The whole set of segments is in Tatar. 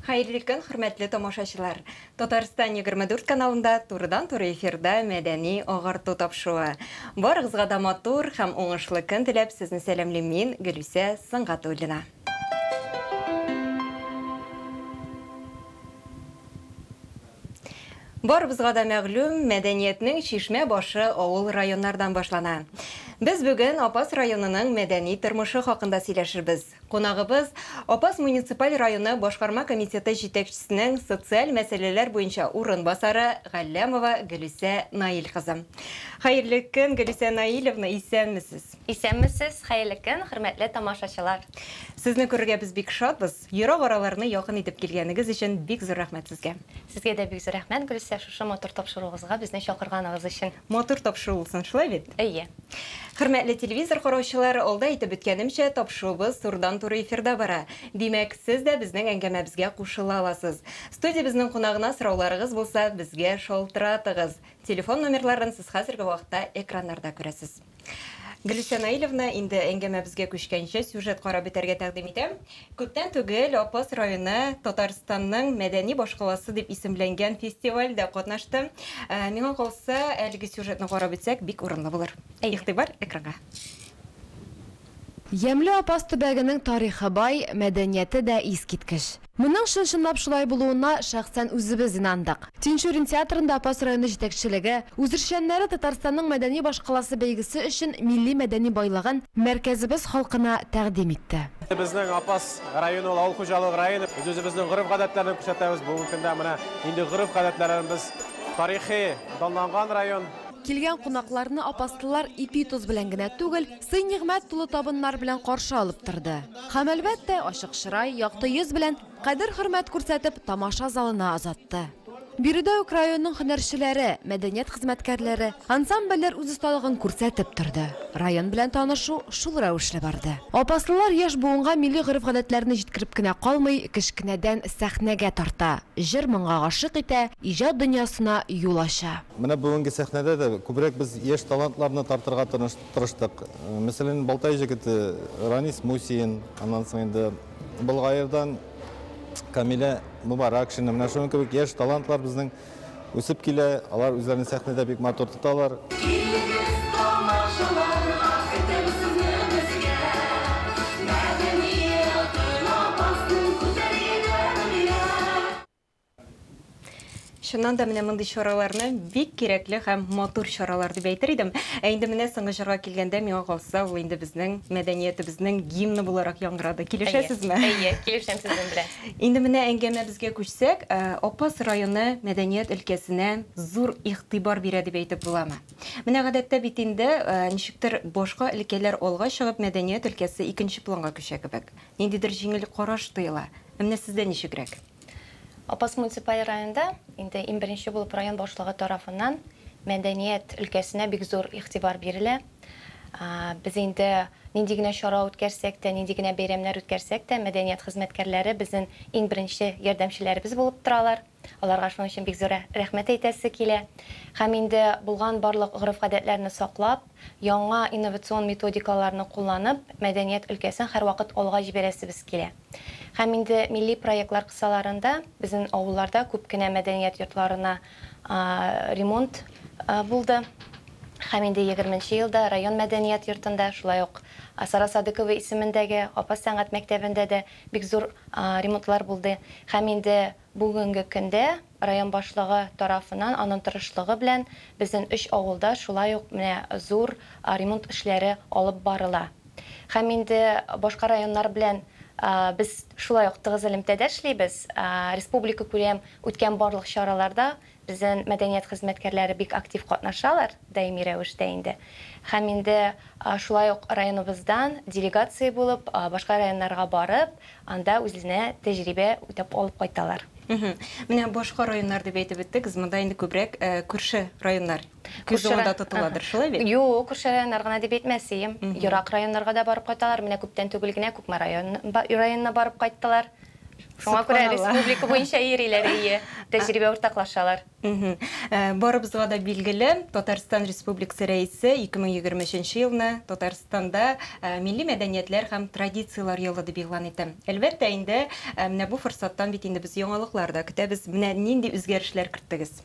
Хәерле көн, хөрмәтле тамашачылар! Татарстан 24 каналында турыдан-туры эфирда мәдәни агарту тапшыруы. Барыгызга да матур һәм уңышлы көн теләп, сезне сәламлим мин, Гөлүсә Сөнгатуллина. Барыбызга да мәгълүм, мәдәниятнең чишмә башы авыл-районнардан башлана. Без бүген Апас районының мәдәни тормышы хакында сөйләшербез. Кунагыбыз, Апас муниципаль районы башкарма комитеты җитәкчесенең социаль мәсьәләләр буенча урынбасары Галләмова Гөлүсә Наил кызы. Хәерле көн, Гөлүсә Наилевна, исәнмесез! Исәнмесез, хәерле көн, хөрмәтле тамашачылар! Сезне күрергә без бик шатбыз. Ерак араларны якын итеп килгәнегез өчен бик зур рәхмәт сезгә. Сезгә дә бик зур рәхмәт, Гөлүсә, шушы матур тапшыруыгызга безне чакырганыгыз өчен. Матур тапшыру булсын, шулай бит? Әйе. Хөрмәтле телевизор караучылар, алда әйтеп үткәнемчә, тапшыруыбыз турыдан-туры эфирда бара. Димәк, сез дә безнең әңгәмәбезгә кушыла аласыз. Студиябезнең кунагына сорауларыгыз булса, безгә шалтыратыгыз. Телефон номерларын сез хәзерге вакытта экраннарда күрәсез. Гөлүсә Наилевна, инде әңгәмәбезгә күчкәнче, сюжет карап үтәргә тәкъдим итәм. Күптән түгел Апас районы Татарстанның мәдәни башкаласы дип исемләнгән фестивальдә катнашты. Миңа калса, әлеге сюжетны карап үтсәк, бик урынлы булыр. Игътибар экранга. Ямьле Апас төбәгенең тарихы бай, мәдәнияте дә искиткеч. Моның чын-чынлап шулай булуына шәхсән үзебез инандык. Тинчурин театрында Апас районы җитәкчелеге, үзешчәннәре Татарстанның мәдәни башкаласы бәйгесе өчен милли мәдәни байлыгын мәркәзебез халкына тәкъдим итте. Безнең Апас районы ул авыл хуҗалыгы районы. Без үзебезнең гореф-гадәтләрне күрсәтәбез. Бүгенге көндә менә нинди гореф-гадәтләребез тарихи данланган район. Килгән кунакларны апаслылар ипи-тоз белән генә түгел, сый-нигъмәт тулы табыннар белән каршы алып торды. Һәм, әлбәттә, ачык чырай, якты йөз белән, кадер-хөрмәт күрсәтеп, тамаша залына озатты. Биредә үк районның һөнәрчеләре, мәдәният хезмәткәрләре, ансамбльләр үз осталыгын күрсәтеп торды. Район белән танышу шул рәвешле барды. Апаслылар яшь буынга милли гореф-гадәтләрне җиткереп кенә калмый, кечкенәдән сәхнәгә тарта, җыр-моңга гашыйк итә, иҗат дөньясына юл ача. Менә бүгенге сәхнәдә дә күбрәк без яшь талантларны тартырга тырыштык. Мәсәлән, Балтай җегете Ранис Мусин, аннан соң инде Болгаердан Камилә Мубаракшина, менә шуның кебек яшь талантлар безнең үсеп килә, алар үзләрен сәхнәдә бик матур тоталар. Килегез тамашаларга, көтәбез сезне безгә. Мәдәниятын Апасның күтәргән генә. Чыннан да менә мондый чараларны бик кирәкле һәм матур чаралар дип әйтер идем. Ә инде менә соңгы җырга килгәндә, миңа калса, ул инде безнең мәдәниятебезнең гимны буларак яңгырады. Килешәсезме? Әйе, килешәм сезнең белән. Инде менә әңгәмәбезгә күчсәк, Апас районы мәдәният өлкәсенә зур игътибар бирә дип әйтеп буламы? Менә гадәттә бит инде ничектер башка өлкәләр алга чыгып, мәдәният өлкәсе икенче планга күчә кебек. Ниндидер җиңел караш тоела. Ә менә сездә ничегрәк? Апас муниципаль районында инде иң беренче булып район башлыгы тарафыннан мәдәният өлкәсенә бик зур игътибар бирелә. Без инде нинди генә чара үткәрсәк тә, нинди генә бәйрәмнәр үткәрсәк тә, мәдәният хезмәткәрләре безнең иң беренче ярдәмчеләребез булып торалар. Аларга шуның өчен бик зур рәхмәт әйтәсе килә. Һәм инде булган барлык гореф-гадәтләрне саклап, яңа инновацион методикаларны кулланып, мәдәният өлкәсен һәрвакыт алга җибәрәсебез килә. Һәм инде милли проектлар кысаларында безнең авылларда күп кенә мәдәният йортларына ремонт булды. Һәм инде егерменче елда район мәдәният йортында, шулай ук Сара Садыкова исемендәге Апас сәнгать мәктәбендә дә бик зур ремонтлар булды. Һәм инде бүгенге көндә район башлыгы тарафыннан, аның тырышлыгы белән безнең өч авылда шулай ук менә зур ремонт эшләре алып барыла. Һәм инде башка районнар белән без шулай ук тыгыз элемтәдә эшлибез. Республика күләм үткән барлык чараларда безнең мәдәният хезмәткәрләре бик актив катнашалар, даими рәвештә инде. Һәм инде шулай ук районыбыздан делегация булып башка районнарга барып, анда үзенә тәҗрибә үтәп алып кайталар. Менә башка районнар дип әйтеп үттегез, монда инде күбрәк күрше районнар күз уңында тотыладыр, шулай бит? Юк, күрше районнар гына дип әйтмәс ием. Ерак районнарга да барып кайталар. Менә күптән түгел генә Кукмара районына барып кайттылар. Шуңа күрә республика буенча йөриләр, әйе, тәҗрибә уртаклашалар. Барыбызга да билгеле, Татарстан Республикасы Рәисе 2023 елны Татарстанда милли мәдәниятләр һәм традицияләр елы дип игълан итте. Әлбәттә инде, менә бу форсаттан бит инде без яңалыклар да көтәбез. Менә нинди үзгәрешләр керттегез?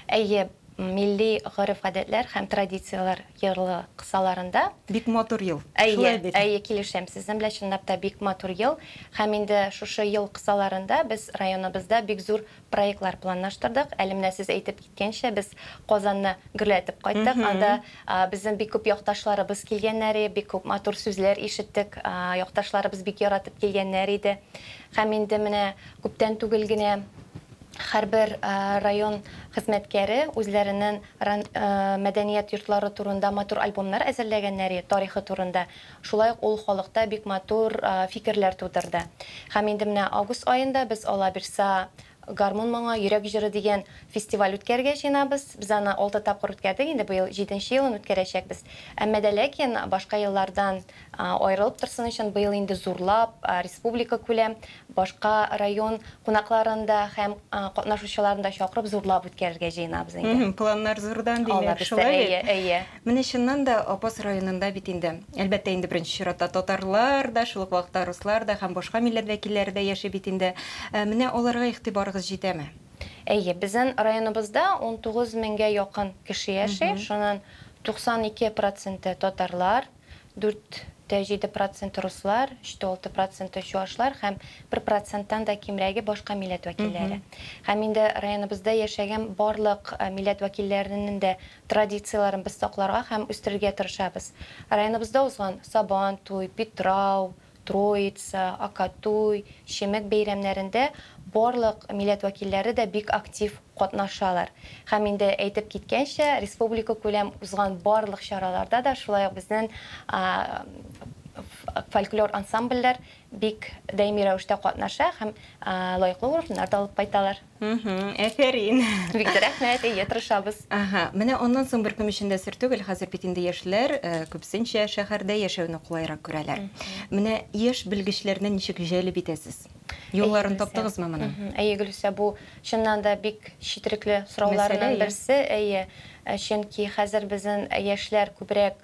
Әйе, милли гореф-гадәтләр һәм традицияләр елы кысаларында. Бик матур ел. Әйе, шулай бит? Әйе, килешәм сезнең белән, чынлап та бик матур ел. Һәм инде шушы ел кысаларында без районыбызда бик зур проектлар планлаштырдык. Әле менә сез әйтеп киткәнчә, без Казанны гөрләтеп кайттык. Анда безнең бик күп якташларыбыз килгәннәр, бик күп матур сүзләр ишеттек. Якташларыбыз бик яратып килгәннәр иде. Һәм инде менә күптән түгел генә һәрбер район хезмәткәре үзләренең мәдәният йортлары турында матур альбомнар әзерләгәннәр, тарихы турында. Шулай ук ул халыкта бик матур фикерләр тудырды. Һәм инде менә август аенда без Алабирса гармун моңы, йөрәк җыры дигән фестиваль үткәрергә җыенабыз. Без аны 6 тапкыр үткәрдек, инде быел 7 елын үткәрәчәкбез. Әмма дә ләкин башка еллардан айырылып торсын өчен быел инде зурлап республика күләм башка район кунакларын да һәм катнашучыларын да чакырып зурлап үткәрергә җыенабыз инде. Планнар зурдан, димәк, шулай бит? Әйе, әйе. Менә чыннан да Апас районында бит инде, әлбәттә инде беренче чиратта татарлар да, шул ук вакытта руслар да һәм башка милләт вәкилләре дә яши бит инде. Менә аларга игътибарыгыз җитәме? Әйе, безнең районыбызда 19 меңгә якын кеше яши, шуннан 92% татарлар, 4,7% руслар, 3,6% чуашлар һәм 1%-тан да кимрәге башка милләт вәкилләре. Һәм инде районыбызда яшәгән барлык милләт вәкилләренең дә традицияләрен без сакларга һәм үстерергә тырышабыз. Районыбызда узган Сабан туй, Питрау, Троица, Акатуй, Чемек бәйрәмнәрендә барлык милләт вәкилләре дә бик актив катнашалар. Һәм инде әйтеп киткәнчә, республика күләм узган барлык чараларда да шулай ук безнең фольклор ансамбльләр бик даими рәвештә катнаша һәм лаеклы урыннар да алып кайталар. Әфәрин. Бик зур рәхмәт, әйе, тырышабыз. Ага, менә аннан соң беркем өчен дә сер түгел, хәзер бит инде яшьләр күбесенчә шәһәрдә яшәүне кулайрак күрәләр. Менә яшь белгечләрне ничек җәлеп итәсез? Юлларын таптыгызмы моның? Әйе, Гөлүсә, бу чыннан да бик четерекле сорауларның берсе. Әйе, чөнки хәзер безнең яшьләр күбрәк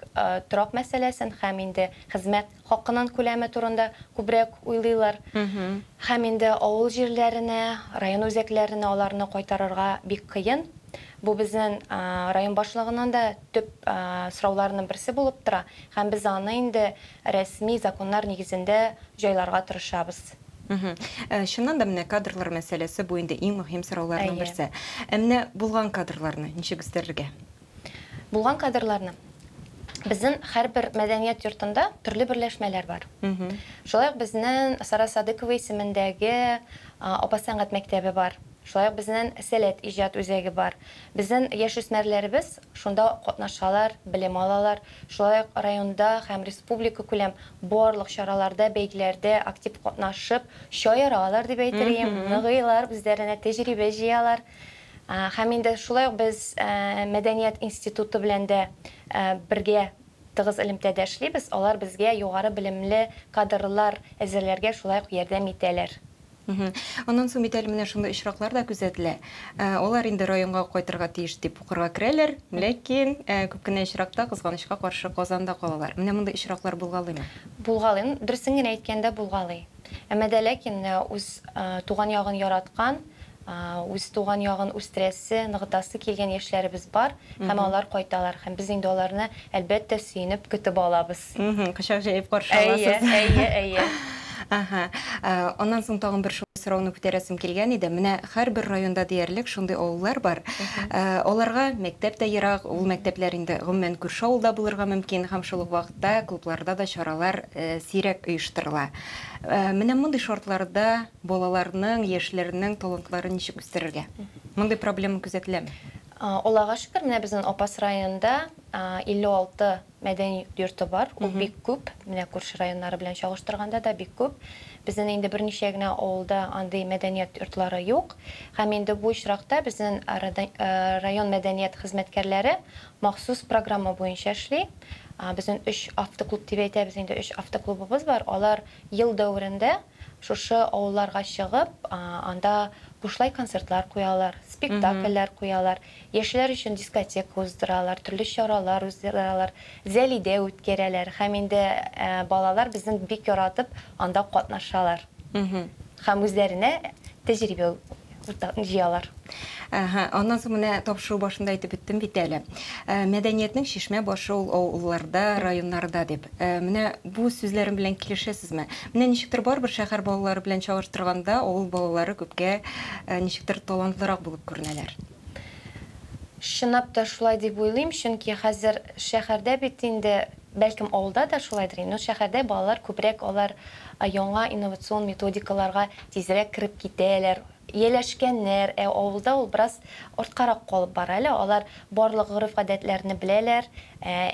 торак мәсьәләсен һәм инде хезмәт хакының күләме турында күбрәк уйлыйлар. Һәм инде авыл җирләренә, район үзәкләренә аларны кайтарырга бик кыен. Бу безнең район башлыгының да төп сорауларының берсе булып тора. Һәм без аны инде рәсми законнар нигезендә җайларга тырышабыз. Чыннан да менә кадрлар мәсьәләсе бу инде иң мөһим сорауларның берсе. Ә менә булган кадрларны ничек үстерергә? Булган кадрларны безнең һәрбер мәдәният йортында төрле берләшмәләр бар. Шулай ук безнең Сара Садыкова исемендәге Апас сәнгать мәктәбе бар. Шулай ук безнең Сәләт иҗат үзәге бар. Безнең яшүсмерләребез шунда катнашалар, белем алалар. Шулай ук районда һәм республика күләм барлык чараларда, бәйгеләрдә актив катнашып, чаяралар дип әйтер идем, ныгыйлар, үзләренә тәҗрибә җыялар. Һәм инде шулай ук без мәдәният институты белән дә бергә тыгыз элемтәдә эшлибез. Алар безгә югары белемле кадрлар әзерләргә шулай ук ярдәм итәләр. Аннан соң бит әле менә шундый очраклар да күзәтелә. Алар инде районга кайтырга тиеш дип укырга керәләр, ләкин күп кенә очракта кызганычка каршы Казанда калалар. Менә мондый очраклар булгалыймы? Булгалый. Дөресен генә әйткәндә булгалый. Әмма дә ләкин үз туган ягын яраткан, үз туган ягын үстерәсе, ныгытасы килгән яшьләребез бар һәм алар кайталар. Һәм без инде аларны әлбәттә сөенеп көтеп алабыз. Кочак җәеп каршы аласыз. Әйе, әйе, әйе. Ага. Аннан соң тагын бер шундый сорауны күтәрәсем килгән иде. Менә һәрбер районда диярлек шундый авыллар бар. Аларга мәктәп тә ерак, ул мәктәпләр инде гомумән күрше авылда булырга мөмкин һәм шул ук вакытта клубларда да чаралар сирәк оештырыла. Менә мондый шартларда балаларның, яшьләрнең талантларын ничек үстерергә? Мондый проблема күзәтеләме? Аллага шөкер, менә безнең Апас районында 56 мәдәни йорты бар. Ул бик күп. Менә күрше районнары белән чагыштырганда да бик күп. Безнең инде берничә генә авылда андый мәдәният йортлары юк. Һәм инде бу очракта безнең район мәдәният хезмәткәрләре махсус программа буенча эшли. Безнең 3 автоклуб дип әйтәбез инде, 3 автоклубыбыз бар. Алар ел дәверендә Шушы авылларга чыгып, анда бушлай концертлар куялар, спектакльләр куялар, яшьләр өчен дискотека уздыралар, төрле чаралар уздыралар, Зәлидә үткәрәләр һәм инде балалар безнең бик яратып анда катнашалар. Һәм үзләренә тәҗрибә җыялар. Әһә, аннан соң менә тапшыру башында әйтеп үттем бит әле. Мәдәниятнең чишмә башы ул авылларда, районнарда дип. Менә бу сүзләрем белән килешәсезме? Менә ничектер барыбер шәһәр балалары белән чагыштырганда, авыл балалары күпкә ничектер талантлырак булып күренәләр. Чынлап та шулай дип уйлыйм, чөнки хәзер шәһәрдә бит инде, бәлкем авылда да шулайдыр инде, но шәһәрдә балалар күбрәк алар яңа инновацион методикаларга тизрәк кереп китәләр, ияләшкәннәр, ә авылда ул бераз арткарак калып бара әле. Алар барлык гореф-гадәтләрне беләләр,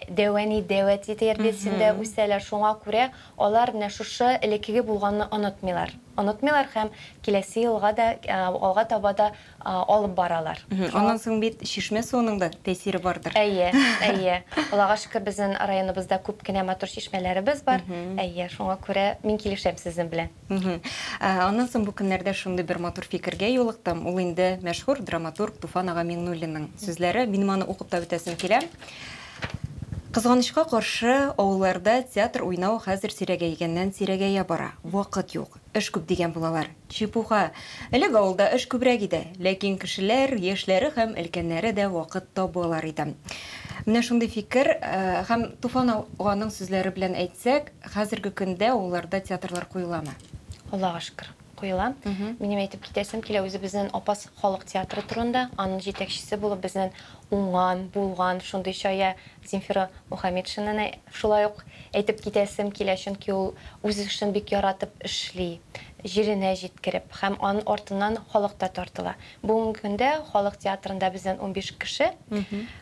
дәү әни, дәү әти тәрбиясендә үсәләр. Шуңа күрә алар менә шушы элеккеге булганны онытмыйлар. Онытмыйлар һәм киләсе елга да, алга таба да алып баралар. Аннан соң бит чишмә суының да тәэсире бардыр. Әйе, әйе. Аллага шөкер, безнең районыбызда күп кенә матур чишмәләребез бар. Әйе, шуңа күрә мин килешәм сезнең белән. Аннан соң бу көннәрдә шундый бер матур фикергә юлыктым. Ул инде мәшһүр драматург Туфан ага Миңнуллинның сүзләре. Минем аны укып та үтәсем килә. Кызганычка каршы, авылларда театр уйнау хәзер сирәгәйгәннән сирәгәя бара. Вакыт юк, эш күп дигән булалар. Чепуха! Элек авылда эш күбрәк иде. Ләкин кешеләр, яшьләре һәм өлкәннәре дә вакыт табалар иде. Менә шундый фикер һәм Туфан аганың сүзләре белән әйтсәк, Хәзерге көндә авылларда театрлар куеламы? Аллага шөкер, куела. Минем әйтеп китәсем килә үзебезнең Апас халык театры турында. Аның җитәкчесе булып безнең уңган, булган, шундый чая Земфира Мухаметшинаны шулай ук әйтеп китәсем килә, чөнки ул үз эшен бик яратып эшли, җиренә җиткереп һәм аның артыннан халык та тартыла. Бүгенге көндә халык театрында бездән 15 кеше.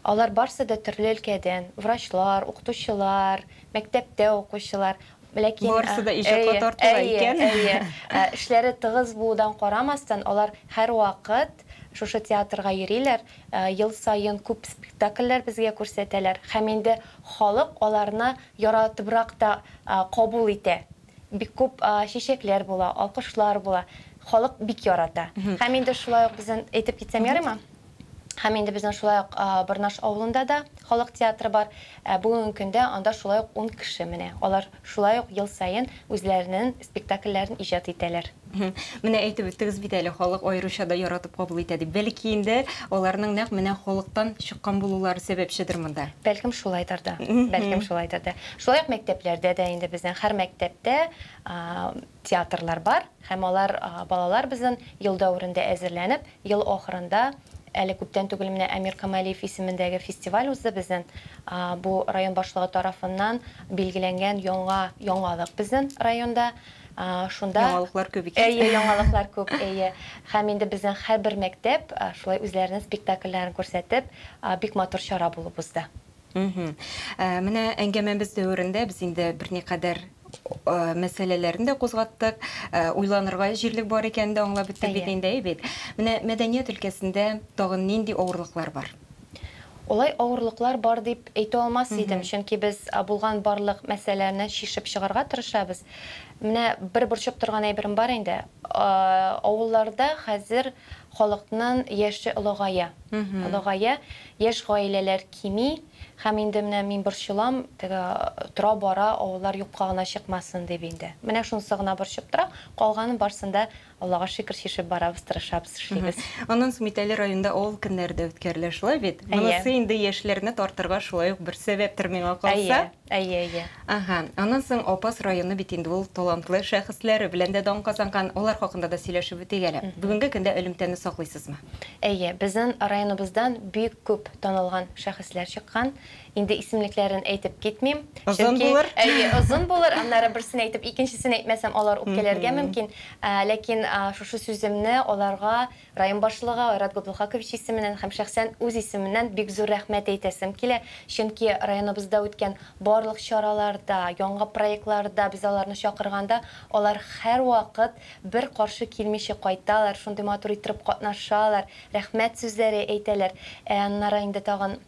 Алар барсы да төрле өлкәдән, врачлар, укытучылар, Мәктәптә укучылар. Ләкин Барысы да иҗатка тартыла икән. Әйе, әйе. Эшләре тыгыз булудан карамастан, алар һәрвакыт шушы театрга йөриләр, ел саен күп спектакльләр безгә күрсәтәләр һәм инде халык аларны яратыбрак та кабул итә. Бик күп чәчәкләр була, алкышлар була. Халык бик ярата. Һәм инде шулай ук безнең, әйтеп китсәм ярыймы? Һәм инде безнең шулай ук Борнаш авылында да халык театры бар. Ә бүгенге көндә анда шулай ук ун кеше менә. Алар шулай ук ел саен үзләренең спектакльләрен иҗат итәләр. Менә әйтеп үттегез бит әле, халык аеруча да яратып кабул итә дип. Бәлки инде аларның нәкъ менә халыктан чыккан булулары сәбәпчедер монда. Бәлкем шулайдыр да. Бәлкем шулайдыр да. Шулай ук мәктәпләрдә дә инде безнең һәр мәктәптә театрлар бар һәм алар балалар безнең ел дәверендә әзерләнеп, ел ахырында әле күптән түгел менә Әмир Камалиев исемендәге фестиваль узды безнең. Бу район башлыгы тарафыннан билгеләнгән яңа яңалык безнең районда. Шунда Яңалыклар күп икән. Әйе, яңалыклар күп, әйе. Һәм инде безнең һәрбер мәктәп шулай үзләренең спектакльләрен күрсәтеп, бик матур чара булып узды. Менә әңгәмәбез дәверендә без инде берникадәр мәсьәләләрне дә кузгаттык, уйланырга җирлек бар икәнен дә аңлап беттек бит инде, әйе бит? Менә мәдәният өлкәсендә тагын нинди авырлыклар бар? Алай авырлыклар бар дип әйтә алмас идем, чөнки без булган барлык мәсьәләләрне чишеп чыгарга тырышабыз. Менә бер борчып торган әйберем бар инде. Авылларда хәзер халыкның яше олыгая. Олыгая, яшь гаиләләр кими һәм инде менә мин борчылам, теге тора-бара авыллар юкка гына чыкмасын дип инде. Менә шунысы гына борчып тора, калганын барысын да, Аллага шөкер, чишеп барабыз, тырышабыз, эшлибез. Аннан соң бит әле районда авыл көннәре дә үткәрелә, шулай бит? Әйе. Монысы инде яшьләрне тартырга шулай ук бер сәбәптер миңа калса. Әйе, әйе, әйе. Ага. Аннан соң Апас районы бит инде ул талантлы шәхесләре белән дә дан казанган. Алар хакында да сөйләшеп үтик әле. Бүгенге көндә элемтәне саклыйсызмы? Әйе, безнең районыбыздан бик күп танылган шәхесләр чыккан. Инде исемлекләрен әйтеп китмим. Озын Чөнки, булыр. әйе, озын булыр. Аннары берсен әйтеп, икенчесен әйтмәсәм, алар үпкәләргә мөмкин. Ләкин шушы сүземне аларга район башлыгы Айрат Габдулхакович исеменнән һәм шәхсән үз исемемнән бик зур рәхмәт әйтәсем килә. Чөнки районыбызда үткән барлык чараларда, яңа проектларда без аларны чакырганда, алар һәрвакыт Бер каршы килмичә кайталар, шундый матур иттереп катнашалар, рәхмәт сүзләре әйтәләр. Ә аннары инде тагын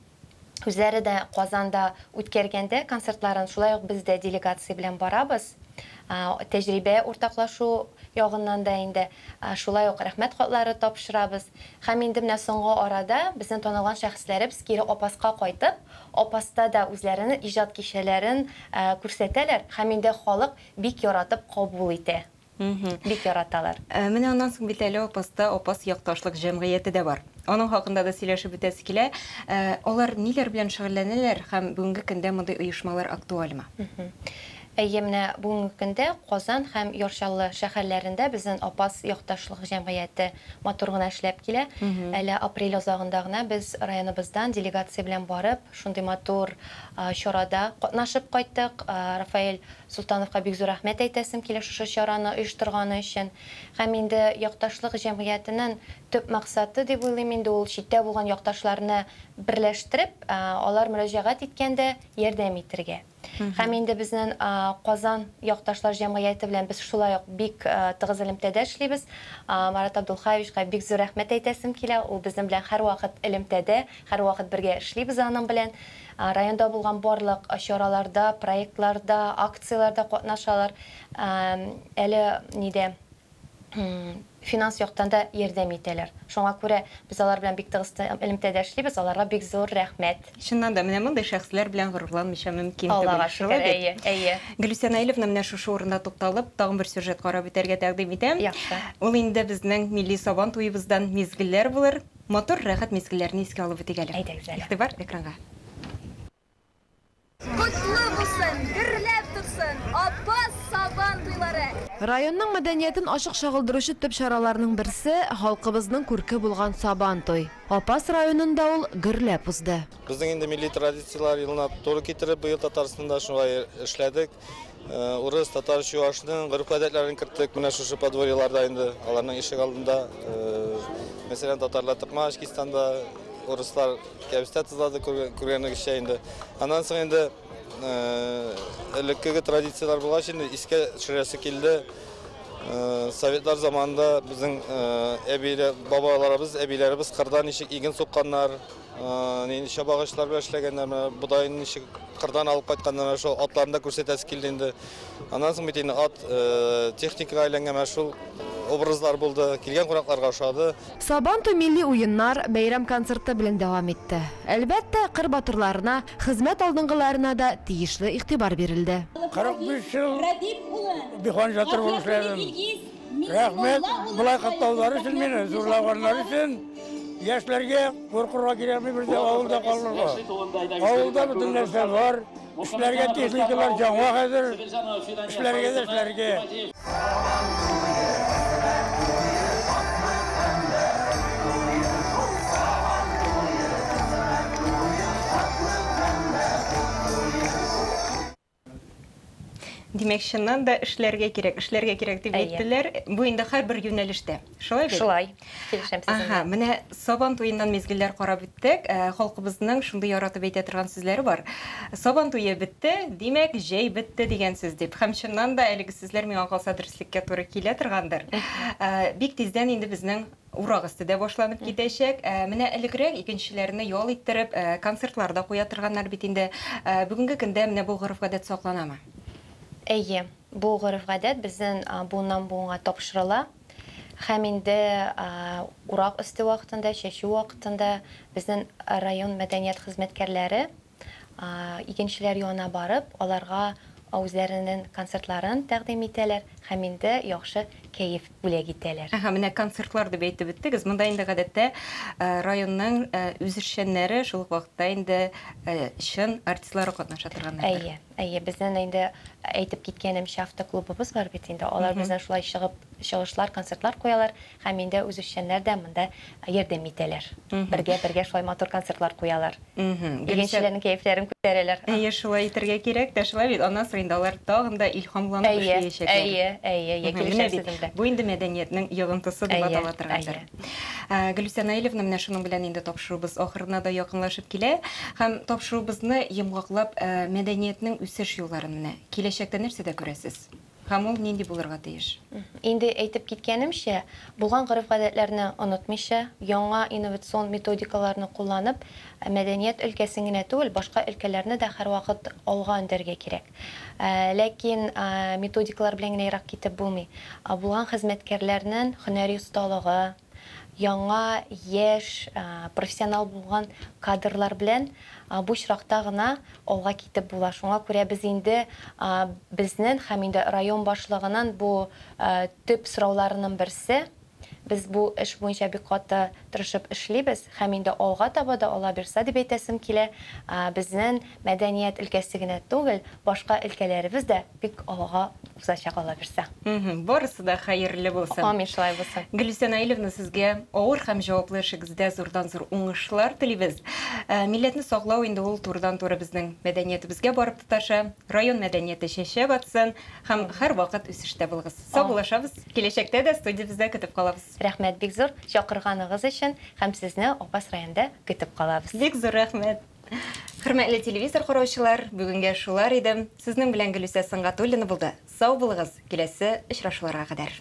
үзләре дә Казанда үткәргәндә концертларын, шулай ук без дә делегация белән барабыз. Тәҗрибә уртаклашу ягыннан да инде шулай ук рәхмәт хатлары тапшырабыз. Һәм инде менә соңгы арада безнең танылган шәхесләребез кире Апаска кайтып, Апаста да үзләренең иҗат кичәләрен күрсәтәләр һәм инде халык бик яратып кабул итә. Бик яраталар. Менә аннан соң бит әле Апаста Апас якташлык җәмгыяте дә бар. Аның хакында да сөйләшеп үтәсе килә. Алар ниләр белән шөгыльләнәләр һәм бүгенге көндә мондый оешмалар актуальмы? Әйе, менә бүгенге көндә Казан һәм Яр Чаллы шәһәрләрендә безнең Апас якташлык җәмгыяте матур гына эшләп килә. Әле апрель азагында гына без районыбыздан делегация белән барып, шундый матур чарада катнашып кайттык. Рафаэль Солтановка бик зур рәхмәт әйтәсем килә шушы чараны оештырганы өчен. Һәм инде якташлык җәмгыятенең төп максаты дип уйлыйм инде ул читтә булган якташларны берләштереп, алар мөрәҗәгать иткәндә ярдәм итергә. Һәм инде безнең Казан якташлар җәмгыяте белән без шулай ук бик тыгыз элемтәдә эшлибез. Марат Абдулхаевичка бик зур рәхмәт әйтәсем килә. Ул безнең белән һәрвакыт элемтәдә, һәрвакыт бергә эшлибез аның белән. Районда булган барлык чараларда, проектларда, акцияләрдә катнашалар. Әле нидә финанс яктан да ярдәм итәләр. Шуңа күрә без алар белән бик тыгыз элемтәдә эшлибез, аларга бик зур рәхмәт. Чыннан да, менә мондый шәхесләр белән горурланмыйча мөмкин түгел. Аллага шөкер, әйе, әйе. Гөлүсә Наилевна, менә шушы урында тукталып, тагын бер сюжет карап үтәргә тәкъдим итәм. Яхшы. Ул инде безнең милли Сабан туебыздан мизгелләр булыр. Матур, рәхәт мизгелләрне искә алып үтик әле. Әйдәгез әле. Игътибар экранга. Котлы булсын, гөрләп торсын Апас Сабан туйлары! Районның мәдәниятен ачык чагылдыручы төп чараларның берсе, халкыбызның күрке булган Сабан туй. Апас районында ул гөрләп узды. Безнең инде милли традицияләр елына туры китереп, быел Татарстанда шулай эшләдек. Урыс, татар, чуашның гореф-гадәтләрен керттек. Менә шушы подворьеларда инде, аларның ишек алдында. Мәсәлән, татарлар токмач кистанда, урыслар кәбестә тызлады, күргәнегезчә инде. Аннан соң инде элеккеге традицияләр булгач инде искә төшерәсе килде. Советлар заманында безнең әбиләр, бабаларыбыз, әбиләребез кырда ничек иген сукканнар, нинди чабагычлар белән эшләгәннәр, менә бодайны ничек кырдан алып кайтканнар, шул атларны да күрсәтәсе килде инде. Аннан соң бит инде ат техникага әйләнгән, менә шул образлар булды, килгән кунакларга ошады. Сабан туй милли уеннар, бәйрәм концерты белән дәвам итте. Әлбәттә, кыр батырларына, хезмәт алдынгыларына да тиешле игътибар бирелде. 45 ел механизатор булып эшләдем. Рәхмәт, болай котлаулары өчен мине, зурлаганнары өчен. Яшьләргә куркырга кирәкми, бер дә авылда калырга. Авылда бөтен нәрсә бар. Эшләргә техникалар яңа хәзер. Эшләргә дә эшләргә. Димәк, чыннан да эшләргә кирәк, эшләргә кирәк дип әйттеләр. Бу инде һәрбер юнәлештә. Шулай бит? Шулай. Килешәм сезнең. Ага, менә Сабан туеннан мизгелләр карап үттек. Халкыбызның шундый яратып әйтә торган сүзләре бар. Сабан туе бетте, димәк, җәй бетте дигән сүз дип. Һәм чыннан да әлеге сүзләр миңа калса дөреслеккә туры килә торгандыр. Бик тиздән инде безнең урак өсте дә башланып китәчәк. Менә элегрәк игенчеләрне ял иттереп, концертлар да куя торганнар бит инде. Бүгенге көндә менә бу гореф-гадәт сакланамы? Әйе, бу гореф-гадәт безнең буыннан буынга тапшырыла. Һәм инде урак өсте вакытында, чәчү вакытында безнең район мәдәният хезмәткәрләре игенчеләр янына барып, аларга үзләренең концертларын тәкъдим итәләр һәм инде яхшы кәеф бүләк итәләр. Әһә, менә концертлар дип әйтеп үттегез. Монда инде гадәттә районның үзешчәннәре, шул ук вакытта инде чын артистлары катнаша торганнардыр. Әйе, әйе, безнең инде әйтеп киткәнемчә автоклубыбыз бар бит инде. Алар безнең шулай чыгып чыгышлар, концертлар куялар һәм инде үзешчәннәр дә монда ярдәм итәләр. Бергә-бергә шулай матур концертлар куялар. Игенчеләрнең кәефләрен күтәрәләр. Әйе, шулай итәргә кирәк тә, шулай бит. Аннан соң инде алар тагын да илһамланып эшләячәкләр. Әйе, әйе, әйе, килешәм сезнең белән. Бу инде мәдәниятнең йогынтысы дип атала торгандыр. Гөлүсә Наилевна, менә шуның белән инде тапшыруыбыз ахырына да якынлашып килә. Һәм тапшыруыбызны йомгаклап, мәдәниятнең үсеш юлларын менә киләчәктә нәрсәдә күрәсез? Һәм ул нинди булырга тиеш? Инде әйтеп киткәнемчә, булган гореф-гадәтләрне онытмыйча, яңа инновацион методикаларны кулланып, мәдәният өлкәсен генә түгел, башка өлкәләрне дә һәрвакыт алга өндәргә кирәк. Ләкин методикалар белән генә ерак китеп булмый. Булган хезмәткәрләрнең һөнәри осталыгы, яңа, яшь, профессионал булган кадрлар белән бу очракта гына алга китеп була. Шуңа күрә без инде безнең һәм инде район башлыгының бу төп сорауларының берсе, без бу эш буенча бик каты тырышып эшлибез һәм инде алга таба да Алла бирса дип әйтәсем килә, безнең мәдәният өлкәсе генә түгел, башка өлкәләребез дә бик алга узачак, Алла бирса. Барысы да хәерле булсын. Амин, шулай булсын. Гөлүсә Наилевна, сезгә авыр һәм җаваплы эшегездә зурдан-зур уңышлар телибез. Милләтне саклау инде ул турыдан-туры безнең мәдәниятебезгә барып тоташа. Район мәдәнияте чәчәк атсын һәм һәрвакыт үсештә булыгыз. Саубуллашабыз. Киләчәктә дә студиябездә көтеп калабыз. Рәхмәт бик зур чакырганыгыз өчен һәм сезне Апас районында көтеп калабыз. Бик зур рәхмәт. Хөрмәтле телевизор караучылар, бүгенгә шулар иде. Сезнең белән Гөлүсә Сөнгатуллина булды. Сау булыгыз, киләсе очрашуларга кадәр.